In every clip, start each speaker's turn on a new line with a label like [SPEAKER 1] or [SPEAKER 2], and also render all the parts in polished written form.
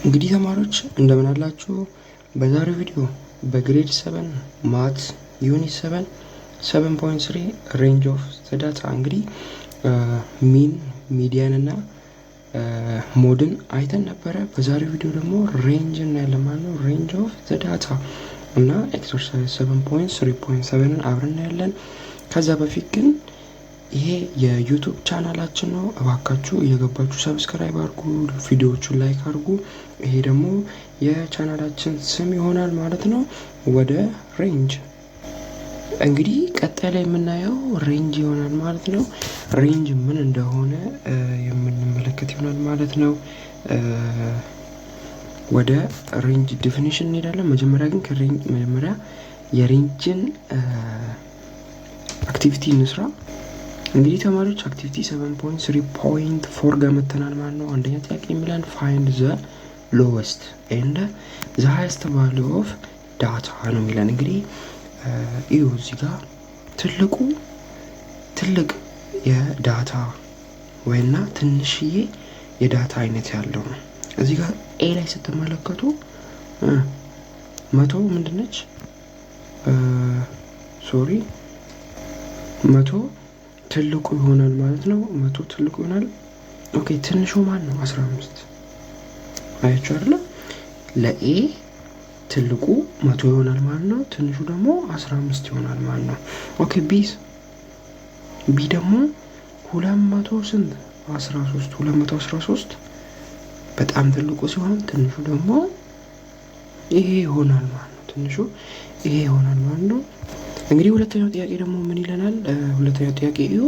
[SPEAKER 1] እንግዲህ ተማሪዎች እንደምን አላችሁ? በዛሬው ቪዲዮ በ grade 7 math unit 7 7.3 range of the data፣ እንግዲህ mean፣ median እና mode ን አይተን ነበረ። በዛሬው ቪዲዮ ደግሞ range እናያለን ማለት ነው። Range of the data እና exercise 7.3.7ን አብረን እናያለን። ከዛ በፊት ግን ይሄ የ YouTube ቻናላችን ነው። እባካችሁ እየገባችሁ subscribe አድርጉ፣ ቪዲዮዎቹን like አድርጉ። ይሄ ደግሞ የቻናላችን ስም ይሆናል ማለት ነው። ወደ range፣ እንግዲህ ቀጣይ ላይ የምናየው range ይሆናል ማለት ነው። Range ምን እንደሆነ የምንመለከት ይሆናል ማለት ነው። ወደ range definition እንሄዳለን። መጀመሪያ ግን ከ range መጀመሪያ የ range ን activity እንስራ። እንግዲህ ተማሪዎች activity 7.3.4 ጋር መተናል ማለት ነው። አንደኛ ጥያቄ የሚለን find the lowest and the highest value of data ነው የሚለን። እንግዲህ እዩ፣ እዚህ ጋር ትልቁ ትልቅ የ data ወይና ትንሽዬ የ data አይነት ያለው ነው። እዚህ ጋር A ላይ ስትመለከቱ 100 ምንድነች? Sorry፣ 100 ትልቁ ይሆናል ማለት ነው። 100 ትልቁ ይሆናል። Okay፣ ትንሹ ማን ነው? 15። አያችሁ አይደለ? ለ A ትልቁ 100 ይሆናል ማለት ነው። ትንሹ ደግሞ 15 ይሆናል ማለት ነው። Okay፣ B ስ? B ደግሞ 200 ስንት? 13። 213 በጣም ትልቁ ሲሆን ትንሹ ደግሞ ይሄ ይሆናል ማለት ነው። ትንሹ ይሄ ይሆናል ማለት ነው። እንግዲህ ሁለተኛው ጥያቄ ደግሞ ምን ይለናል? ሁለተኛው ጥያቄ እዩ፣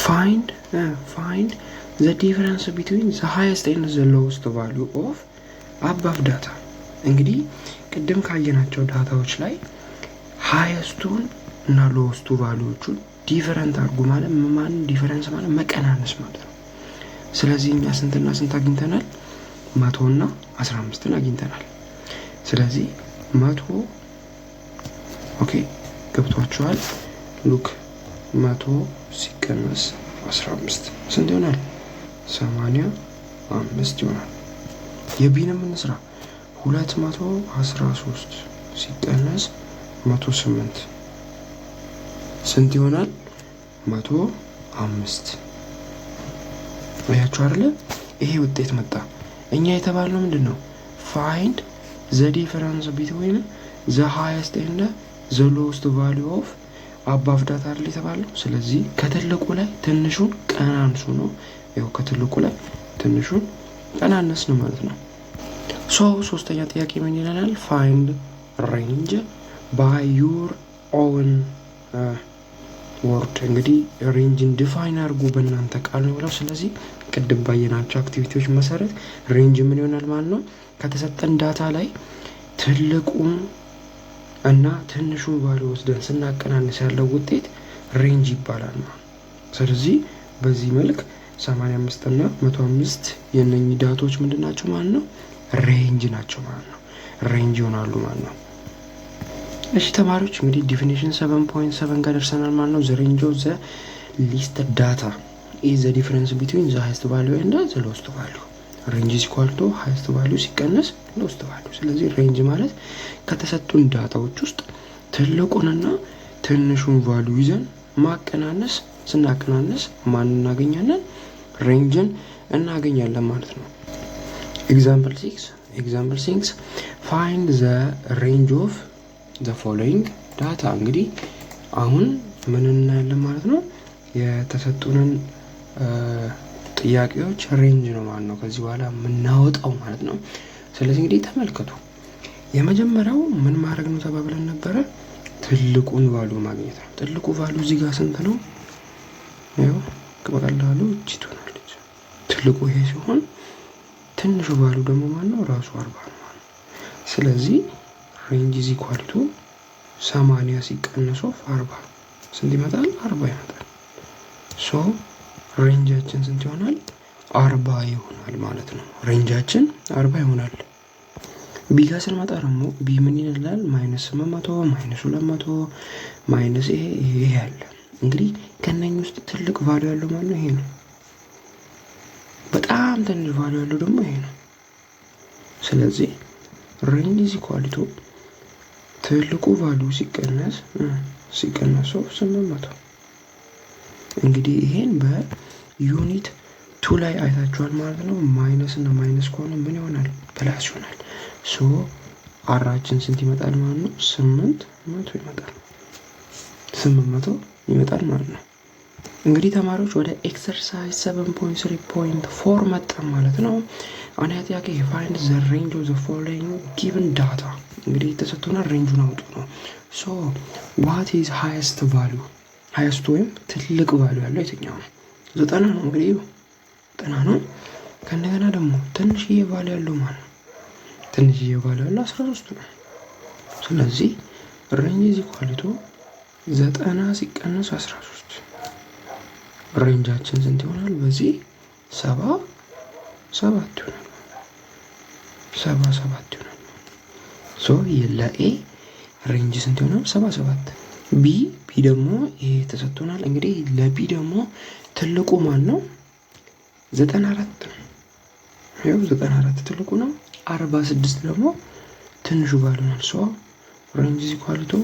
[SPEAKER 1] find the difference between the highest and the lowest value of above data። እንግዲህ ቅድም ካየናቸው data ዎች ላይ highest ኡን እና lowest ኡ value ዎቹን different አድርጉ ማለት ማን difference ማለት መቀናነስ ማለት ነው። ስለዚህ እኛ ስንትና ስንት አግኝተናል? 100 እና 15ን አግኝተናል። ስለዚህ 100፣ okay፣ ገብቷችኋል? Look፣ 100 ሲቀነስ 15 ስንት ይሆናል? 85 ይሆናል። የ B ንም እንስራ። 213 ሲቀነስ 108 ስንት ይሆናል? 105። አያችሁ አይደለ? ይሄ ውጤት መጣ። እኛ የተባልነው ምንድን ነው? Find the difference between the highest and the lowest value of above data አይደል የተባለው? ስለዚህ ከትልቁ ላይ ትንሹን ቀናንሱ ነው። ያው ከትልቁ ላይ ትንሹን ቀናነስ ነው ማለት ነው። So ሶስተኛ ጥያቄ ምን ይለናል? Find range by your own word። እንግዲህ range ን define አድርጉ በእናንተ ቃል ነው ብለው። ስለዚህ ቅድም ባየናቸው activity ዎች መሰረት range ምን ይሆናል ማለት ነው? ከተሰጠን data ላይ ትልቁን እና ትንሹን value ወስደን ስናቀናንስ ያለው ውጤት range ይባላል ነው። ስለዚህ በዚህ መልክ 85 እና 105 የእነኚህ data ዎች ምንድን ናቸው ማለት ነው? Range ናቸው ማለት ነው። Range ይሆናሉ ማለት ነው። እሺ ተማሪዎች፣ እንግዲህ definition 7.7 ጋር ደርሰናል ማለት ነው። The range of the listed data is the difference between the highest value and the lowest value። Range is equal to highest value ሲቀነስ lowest value። ስለዚህ range ማለት ከተሰጡን data ዎች ውስጥ ትልቁንና ትንሹን value ይዘን ማቀናነስ፣ ስናቀናነስ ማን እናገኛለን? Range ን እናገኛለን ማለት ነው። Example 6፣ find the range of the following data። እንግዲህ አሁን ምን እናያለን ማለት ነው? የተሰጡንን ጥያቄዎች range ነው ማለት ነው ከዚህ በኋላ የምናወጣው ማለት ነው። ስለዚህ እንግዲህ ተመልከቱ። የመጀመሪያው ምን ማድረግ ነው ተባብለን ነበረ? ትልቁን value ማግኘት ነው። ትልቁ value እዚህ ጋር ስንት ነው? ይኸው በቀላሉ እቺ ትሆናለች። ትልቁ ይሄ ሲሆን ትንሹ value ደግሞ ማን ነው? ራሱ 40 ነው ማለት ነው። ስለዚህ range is equal to 80 ሲቀነስ of 40 ስንት ይመጣል? 40 ይመጣል። So range ኣችን ስንት ይሆናል? 40 ይሆናል ማለት ነው። Range ኣችን 40 ይሆናል። B ጋር ስንመጣ ደግሞ B ምን ይላል? -800፣ -200፣ minus ይሄ ይሄ አለ። እንግዲህ ከነኝ ውስጥ ትልቅ value ያለው ማለት ነው ይሄ ነው። በጣም ትንሽ value ያለው ደግሞ ይሄ ነው። ስለዚህ range is equal to ትልቁ value ሲቀነስ 800። እንግዲህ ይሄን በ unit 2 ላይ አይታችኋል ማለት ነው። Minus እና minus ከሆነ ምን ይሆናል? Plus ይሆናል። So R ኣችን ስንት ይመጣል ማለት ነው? 800 ይመጣል። 800 ይመጣል ማለት ነው። እንግዲህ ተማሪዎች፣ ወደ exercise 7.3.4 መጣን ማለት ነው። አንደኛ ጥያቄ፣ find the range of the following given data። እንግዲህ የተሰጥቶናል፣ range ኡን አውጡ ነው። So what is highest value? Highest ኡ ወይም ትልቅ value ያለው የትኛው ነው? 90 ነው። እንግዲህ 90 ነው። ከእንደገና ደግሞ ትንሽዬ value ያለው ማለት ነው። ትንሽዬ value ያለው 13 ነው። ስለዚህ range is equal to 90 ሲቀነስ 13፣ range ኣችን ስንት ይሆናል? በዚህ 77 ይሆናል። 77 ይሆናል። So ለ A range ስንት ይሆናል? 77። B ደግሞ ይሄ ተሰጥቶናል። እንግዲህ ለ B ደግሞ ትልቁ ማን ነው? 94 ነው። ይኸው 94 ትልቁ ነው። 46 ደግሞ ትንሹ value ነው። So range is equal to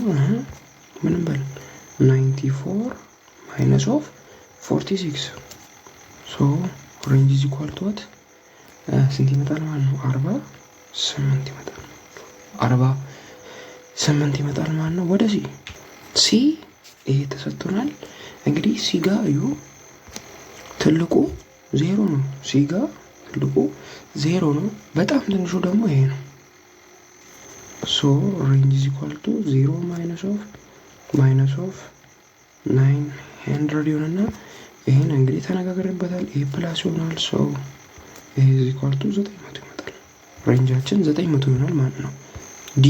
[SPEAKER 1] ምንም በል 94 minus of 46። So range is equal to what? ስንት ይመጣል ማለት ነው? 48 ይመጣል። 48 ይመጣል ማለት ነው። ወደ C። C ይሄ ተሰጥቶናል። እንግዲህ C ጋ እዩ፣ ትልቁ 0 ነው። C ጋ ትልቁ 0 ነው። በጣም ትንሹ ደግሞ ይሄ ነው። So range is equal to 0 minus of 900 ይሆንና ይሄን እንግዲህ ተነጋግረንበታል። ይሄ plus ይሆናል። So ይሄ is equal to 900 ይመጣል። Range ኣችን 900 ይሆናል ማለት ነው። D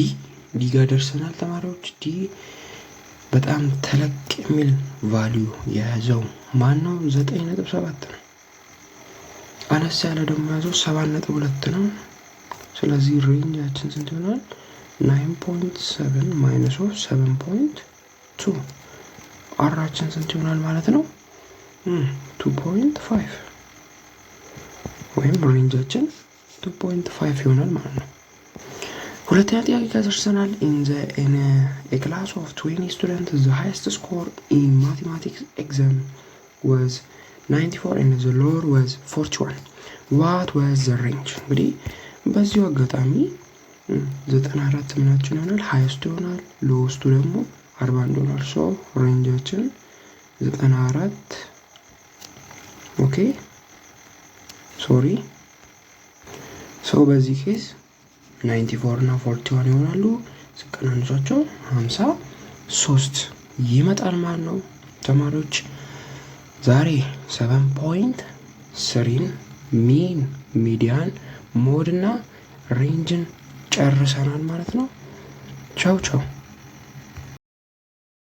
[SPEAKER 1] ጋር ደርሰናል ተማሪዎች። D በጣም ተለቅ የሚል value የያዘው ማን ነው? 9.7 ነው። አነስ ያለ ደግሞ የያዘው 7.2 ነው። ስለዚህ range ኣችን ስንት ይሆናል? 9.7 minus of 7.2፣ R ኣችን ስንት ይሆናል ማለት ነው? 2.5 ወይም range ኣችን 2.5 ይሆናል ማለት ነው። ሁለተኛ ጥያቄ ጋር ደርሰናል። In the in a class of 20 student, the highest score in mathematics exam was 94 and the lower was 41. What was the range? እንግዲህ በዚሁ አጋጣሚ 94 ምናችን ይሆናል? Highest ኡ ይሆናል። Lowest ኡ ደግሞ 41 ይሆናል። So range ኣችን 94፣ okay, sorry፣ so በዚህ case 94 እና 41 ይሆናሉ። ስቀናንሷቸው 53 ይመጣል ማለት ነው። ተማሪዎች፣ ዛሬ 7.3 ን mean፣ median፣ mode እና range ን ጨርሰናል ማለት ነው። ቻው ቻው።